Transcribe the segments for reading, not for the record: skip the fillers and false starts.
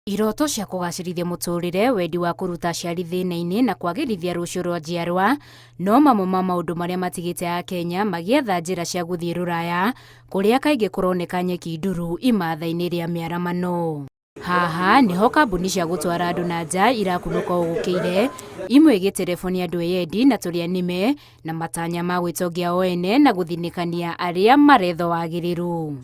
Iroto cia kũgacĩrithia mũtũrĩre, wendi wa kũruta aciari thĩna-inĩ na kwagĩrithia rũciũ rwa njiarwa no mamwe ma maũndũ marĩa matigĩte Akenya magĩetha njĩra cia gũthiĩ rũraya kũrĩa kaingĩ kũroneka nyeki nduru imatha-inĩ rĩa mĩaramano. Haha nĩho kambuni cia gũtwara andũ na nja irakunũka ũũ gũkĩire, imwe igĩterebonia andũ eyendi na tũrĩa nĩme na matanya ma gwĩtongia o ene na gũthinĩkania arĩa maretha wagĩrĩru.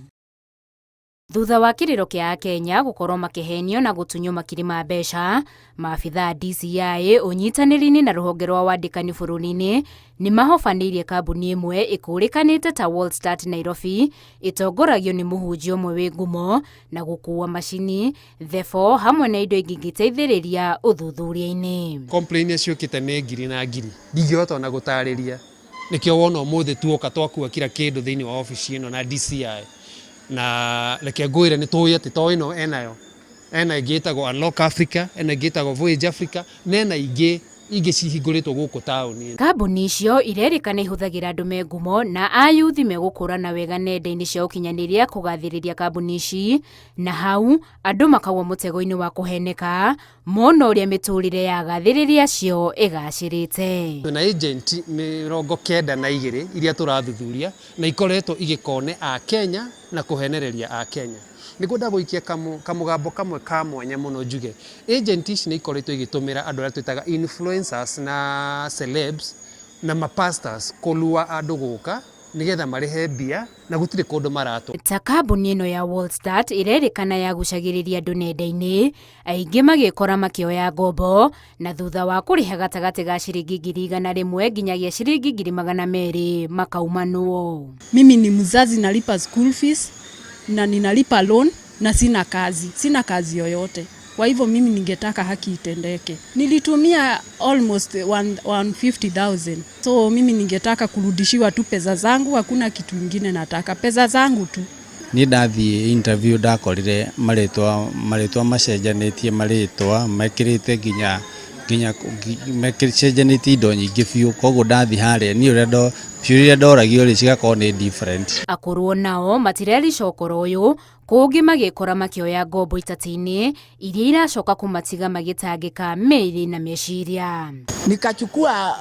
Thutha wa kĩrĩro kĩa Akenya gũkorwo makĩhenio na gũtunywo makiri ma mbeca, maabithaa a DCI ũnyitanĩri-inĩ na rũhonge rwa wandĩkani bũrũri-inĩ nĩ mahobanĩirie kambuni ĩmwe ĩkũrĩkanĩte ta Worldstart Nairobi ĩtongoragio nĩ mũhunjia ũmwe wĩ ngumo na gũkuua macini, thebo hamwe na indo ingĩ ingĩteithĩrĩria ũthuthuria-inĩ. Complain iria ciũkĩte nĩ ngiri na ngiri, ndingĩhota ona gũtarĩria. Nĩkĩo wona ũmũthĩ tuoka twakua kira kĩndũ thĩinĩ wa obici ĩno na DCI. Na reke ngwĩre nĩ tũĩ atĩ to ĩno enayo, ena ĩngĩ ĩtagwo Unlock Africa, ena ĩngĩ ĩtagwo Voyage Africa, na ena ingĩ ingĩ cihingũrĩtwo gũkũ taũni. Kambuni icio irerĩkana ihũthagĩra andũ me ngumo na ayuthi megũkũrana wega nenda-inĩ cia ũkinyanĩria kũgathĩrĩria kambuni ici, na hau andũ makagwa mũtego-inĩ wa kũheneka mona ũrĩa mĩtũrĩre ya agathĩrĩria acio ĩgacĩrĩte. Twĩna agent 92 iria tũrathuthuria na ikoretwo igĩkone Akenya na kũhenereria Akenya. Nĩngwenda gũikia kamũgambo kamwe ka mwanya mũno njuge, agent ici nĩ ikoretwo igĩtũmĩra andũ arĩa twĩtaga influencers na celebs na ma pastors kũlure andũ gũka nĩgetha marĩhe mbia na gũtirĩ kũndũ maratwarwo. Ta kambuni ĩno ya Worldstart ĩrerĩkana yagucagĩrĩria andũ nenda-inĩ, aingĩ magĩkora makĩoya ngombo na thutha wa kũrĩha gatagatĩ ga ciringi 100,000 nginyagia ciringi 200,000 makaumanwo. Mimi ni mzazi nalipa school fees na ninalipa loan na sina kazi, sina kazi yoyote. Kwa hivyo mimi ningetaka haki itendeke. Nilitumia almost 150,000. So mimi ningetaka kurudishiwa tu pesa zangu, hakuna kitu ingine nataka, pesa zangu tu. Niĩ ndathiĩ interview ndakorire marĩtwa marĩtwa macenjanĩtie marĩtwa mekĩrĩte nginya nginya macenjanĩtie indo nyingĩ biũ koguo ndathiĩ harĩa niĩ ũrĩa ndo ciũria iria ndoragio rĩ cigakorwo nĩ different. Akũrũ nao matirerica ũkora ũyũ, kũngĩ magĩkora makĩoya ngombo itatĩ-inĩ iria iracoka kũmatiga magĩtangĩka mĩĩrĩ na meciria. Nikachukua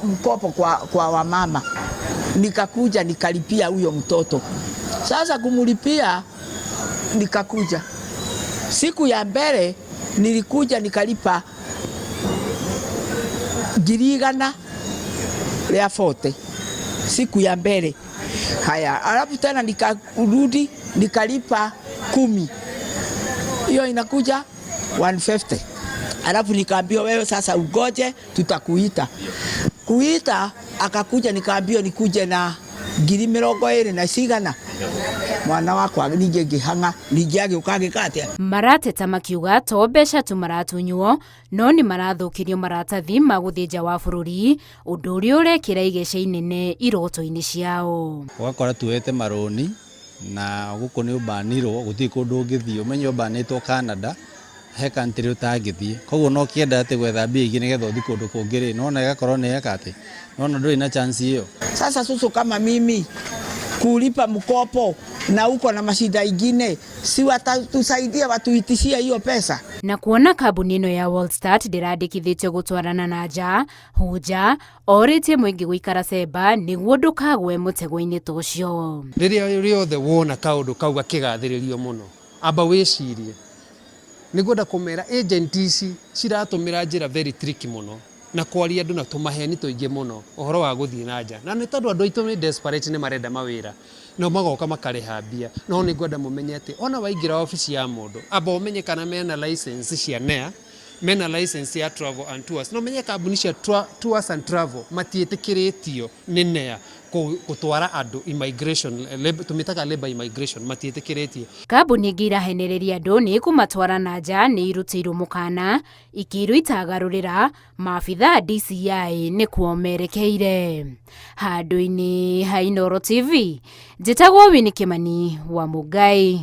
mkopo kwa wamama, nikakuja nikalipia huyo mtoto. Sasa kumlipia, nikakuja siku ya mbele nilikuja nikalipa 140,000 siku ya mbele. Haya, alafu tena nikarudi nikalipa 10, hiyo inakuja 150. Alafu nikaambiwa wewe sasa ugoje, tutakuita. Kuita akakuja, nikaambiwa nikuje na 20,000 na cigana. Mwana wakwa ningĩ ngĩhang'a, ningĩ agĩũka agĩka atĩa. Marateta makiuga to mbeca tu maratunywo no nĩ marathũkĩrio maratathi ma gũthiĩ nja wa bũrũri, ũndũ ũrĩa ũrekĩra igeca inene iroto-inĩ ciao. Ũgakora tuoete marũni na gũkũ nĩ ũbanirwo gũtirĩ kũndũ ũngĩthiĩ, ũmenye ũbanĩtwo Canada he country ũtangĩthiĩ, koguo no ũkĩenda atĩ gwetha mbia ingĩ nĩgetha ũthiĩ kũndũ kũngĩ rĩ, nĩwona ĩgakorwo nĩ eka atĩ, nĩwona ndũrĩ na chance ĩyo. Sasa susu kama mimi kulipa mkopo na uko na mashida ingine, si watatusaidia watuitishie hiyo pesa? Na kuona kambuni ĩno ya Worldstart ndĩrandĩkithĩtio gũtwarana na nja, Hunja orĩtie mũingĩ gũikara cemba nĩguo ndũkagwe mũtego-inĩ ta ũcio. Rĩrĩa rĩothe wona kaũndũ kau gakĩgathĩrĩrio mũno, amba wĩcirie. Nĩngwenda kũmera agent ici ciratũmĩra njĩra very tricky mũno na kwaria andũ na tũmaheni tũingĩ mũno ũhoro wa gũthiĩ na nja. Na nĩ tondũ andũ aitũ nĩ desperate nĩ marenda mawĩra, nao magoka makarĩha mbia. No nĩ ngwenda mũmenye atĩ ona waingĩra obici ya mũndũ, amba ũmenye kana mena license cia NEA, mena license ya travel and tours. Na ũmenye kambuni cia tours and travel matiĩtĩkĩrĩtio nĩ NEA gũtwara andũ immigration, tũmĩtaga labour immigration, matiĩtĩkĩrĩtio. Kambuni ingĩ irahenereria andũ nĩ ikũmatwara na nja nĩ irutĩirwo mũkana ikĩirwo itagarũrĩra maabithaa DCI nĩkuo merekeire. Handũ-inĩ ha Inooro TV, njĩtagwo Winnie Kimani wa Mũngai.